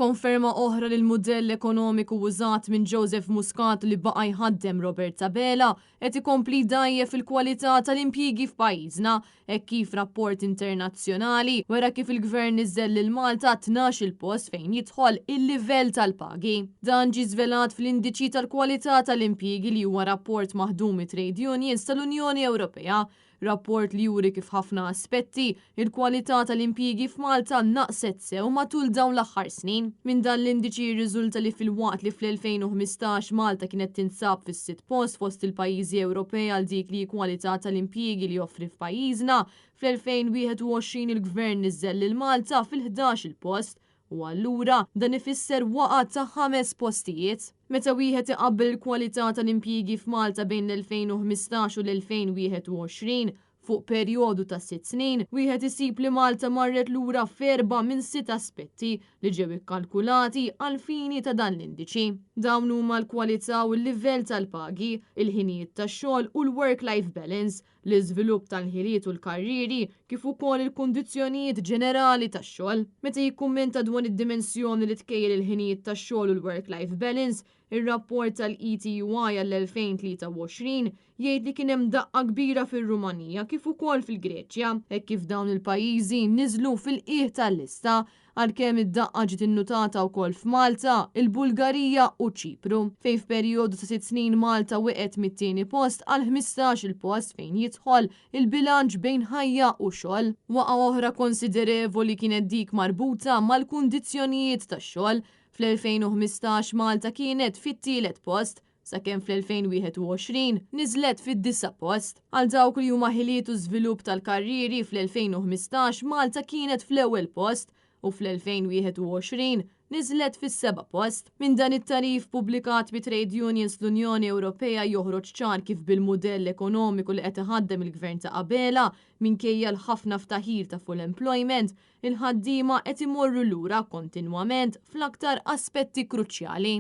Konferma oħra li l-mudell ekonomiku użat minn Joseph Muscat li baqa' jħaddem Robert Abela qed ikompli jdgħajjef il-kwalità tal-impjiegi f'pajjiżna hekk kif rapport internazzjonali wera kif il-Gvern niżżel lil Malta 12-il post fejn jidħol il-livell tal-pagi. Dan ġie żvelat fl-Indiċi tal-Kwalità tal-Impjiegi li huwa rapport maħdum mit-trade unions tal-Unjoni Ewropea. Rapport li juri kif ħafna aspetti, il-kwalità tal-impjiegi f'Malta naqset sew matul dawn l-aħħar snin. Minn dan l-indiċi jirriżulta li filwaqt li fl-2015 Malta kienet tinsab fis-sitt post fost il-pajjiżi Ewropej għal dik li kwalità tal-impjiegi li joffri f'pajjiżna, fl-2021 il-Gvern niżżel lil Malta fil-11-il post u allura dan ifisser waqgħa ta' ħames postijiet. Meta wieħed iqabbel il-kwalità tal-impjiegi f'Malta bejn l-2015 u l-2021, fuq perjodu ta' 6 snin, wieħed isib li Malta marret lura f'erba' minn sitt aspetti li ġew ikkalkulati għall-fini ta' dan l-indiċi. Dawn huma l-kwalità u l-livell tal-pagi, il-ħinijiet tax-xogħol u l-work-life balance, l-iżvilupp tal-ħiliet u l-karriri, kif ukoll il-kundizzjonijiet ġenerali tax-xogħol. Meta jikkummenta dwar id-dimensjoni li tkejjel il-ħinijiet tax-xogħol u l-work-life balance, ir-rapport tal-ETUI għall-2023 jgħid li kien hemm daqqa kbira fir-Rumanija kif ukoll fil-Greċja, hekk kif dawn il-pajjiżi niżlu fil-qiegħ tal-lista, għalkemm id-daqqa ġiet innutata wkoll f'Malta, il-Bulgarija u Ċipru, fejn f'perjodu ta' 6 snin Malta waqgħet mit-tieni post għal 15-il post fejn jidħol il-bilanċ bejn ħajja u xogħol. Waqgħa oħra konsiderevoli kienet dik marbuta mal-kundizzjonijiet tax-xogħol. Fl-2015 Malta kienet fit-tielet post, sakemm fl-2021 niżlet fid-disa' post. Għal dawk li huma ħiliet u żvilupp tal-karriri, fl-2015 Malta kienet fl-ewwel post u fl-2021 niżlet fis-seba' post. Minn dan it-tagħrif ippubblikat bi Trade Unions l-Unjoni Ewropea joħroġ ċar kif bil-modell ekonomiku li qed iħaddem il-gvern ta' Abela, minkejja l-ħafna ftaħir ta' full employment, il-ħaddiema qed imorru lura kontinwament fl-aktar aspetti kruċjali.